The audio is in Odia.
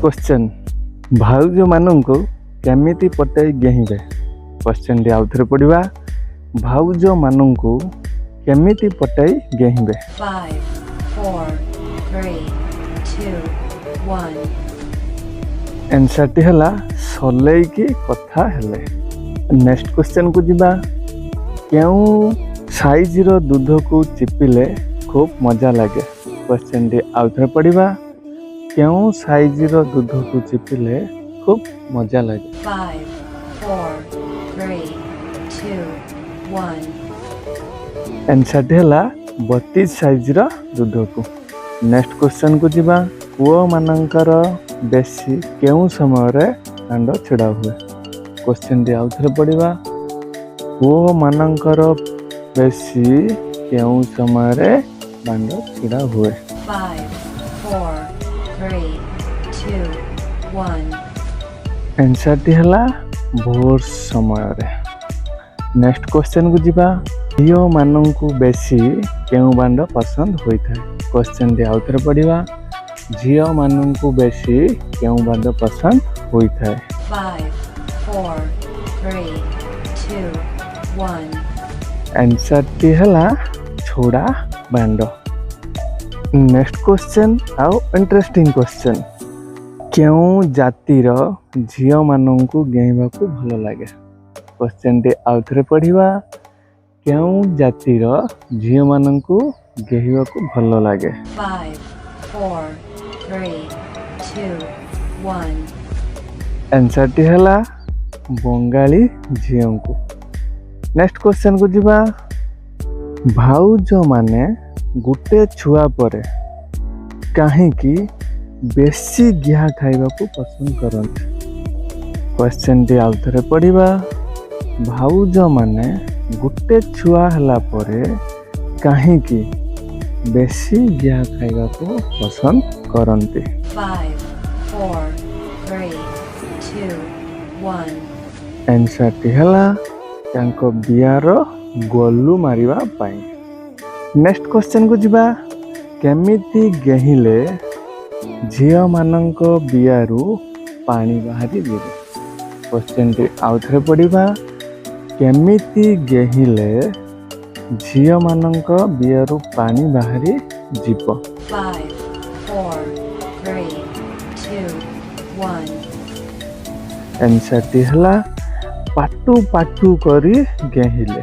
କ୍ୱେଶ୍ଚନ୍, ଭାଉଜମାନଙ୍କୁ କେମିତି ପଟାଇ ଗେହିବେ? କ୍ୱେଶ୍ଚନ୍ଟି ଆଉ ଥରେ ପଢ଼ିବା। ଭାଉଜମାନଙ୍କୁ କେମିତି ପଟାଇ ଗେହିବେ? 5, 4, 3, 2, 1. ଆନ୍ସର୍ଟି ହେଲା ସଲେଇକି କଥା ହେଲେ। ନେକ୍ସଟ କ୍ୱେଶ୍ଚନ୍କୁ ଯିବା। କେଉଁ ସାଇଜ୍ର ଦୁଧକୁ ଚିପିଲେ ଖୁବ୍ ମଜା ଲାଗେ? କ୍ୱେଶ୍ଚନ୍ଟି ଆଉ ଥରେ ପଢ଼ିବା। କେଉଁ ସାଇଜ୍ର ଦୁଧକୁ ଚିପିଲେ ଖୁବ୍ ମଜା ଲାଗେ? 5, 4, 3, 2, 1. ଆନ୍ସର୍ଟି ହେଲା 32 ସାଇଜ୍ର ଦୁଧକୁ। ନେକ୍ସଟ କ୍ୱେଶ୍ଚନ୍କୁ ଯିବା। ପୁଅମାନଙ୍କର ବେଶୀ କେଉଁ ସମୟରେ କାଣ୍ଡ ଛିଡ଼ା ହୁଏ? କ୍ୱେଶ୍ଚନ୍ଟି ଆଉ ଥରେ ପଢ଼ିବା। ପୁଅମାନଙ୍କର ବେଶୀ କେଉଁ ସମୟରେ ବାଣ୍ଡ ଛିଡ଼ା ହୁଏ? 5, 4, 3, 2, 1. ଆନ୍ସର୍ଟି ହେଲା ଭୋର ସମୟରେ। ନେକ୍ସଟ କ୍ୱେଶ୍ଚନ୍କୁ ଯିବା। ଝିଅମାନଙ୍କୁ ବେଶୀ କେଉଁ ବାଣ୍ଡ ପସନ୍ଦ ହୋଇଥାଏ? କ୍ୱେଶ୍ଚନ୍ଟି ଆଉ ଥରେ ପଢ଼ିବା। ଝିଅମାନଙ୍କୁ ବେଶୀ କେଉଁ ବାଣ୍ଡ ପସନ୍ଦ ହୋଇଥାଏ? 5, 4, 3, 2, 1. ଆନ୍ସର୍ଟି ହେଲା ଛୋଡ଼ା ବାଣ୍ଡ। ନେକ୍ସଟ କ୍ୱେଶ୍ଚନ୍ ଆଉ ଇଣ୍ଟରେଷ୍ଟିଂ କ୍ୱେଶ୍ଚନ୍। କେଉଁ ଜାତିର ଝିଅମାନଙ୍କୁ ଗେହିବାକୁ ଭଲ ଲାଗେ? କ୍ୱେଶ୍ଚନ୍ଟି ଆଉ ଥରେ ପଢ଼ିବା। କେଉଁ ଜାତିର ଝିଅମାନଙ୍କୁ ଗେହିବାକୁ ଭଲ ଲାଗେ? 5, 4, 3, 2, 1. ଆନ୍ସର୍ଟି ହେଲା ବଙ୍ଗାଳୀ ଝିଅଙ୍କୁ। ନେକ୍ସଟ କ୍ୱେଶ୍ଚନ୍କୁ ଯିବା। ଭାଉଜମାନେ ଗୋଟେ ଛୁଆ ପରେ କାହିଁକି ବେଶୀ ଗିହା ଖାଇବାକୁ ପସନ୍ଦ କରନ୍ତି? କ୍ୱେଶ୍ଚନ୍ଟି ଆଉ ଥରେ ପଢ଼ିବା। ଭାଉଜମାନେ ଗୋଟେ ଛୁଆ ହେଲା ପରେ କାହିଁକି ବେଶୀ ଗିହା ଖାଇବାକୁ ପସନ୍ଦ କରନ୍ତି? 5, 4, 3, 2, 1. ଆନ୍ସର୍ଟି ହେଲା ତାଙ୍କ ବିଆର ଗଲୁ ମାରିବା ପାଇଁ। ନେକ୍ସଟ କ୍ୱେଶ୍ଚନ୍କୁ ଯିବା। କେମିତି ଗେହିଲେ ଝିଅମାନଙ୍କ ବିଆରୁ ପାଣି ବାହାରି ଯିବ? କ୍ୱେଶ୍ଚନ୍ଟି ଆଉ ଥରେ ପଢ଼ିବା। କେମିତି ଗେହିଲେ ଝିଅମାନଙ୍କ ବିଆରୁ ପାଣି ବାହାରି ଯିବ? 5, 4, 3, 2, 1. ଆନ୍ସର୍ଟି ହେଲା ପାଟୁ ପାଟୁ କରି ଗେହିଲେ।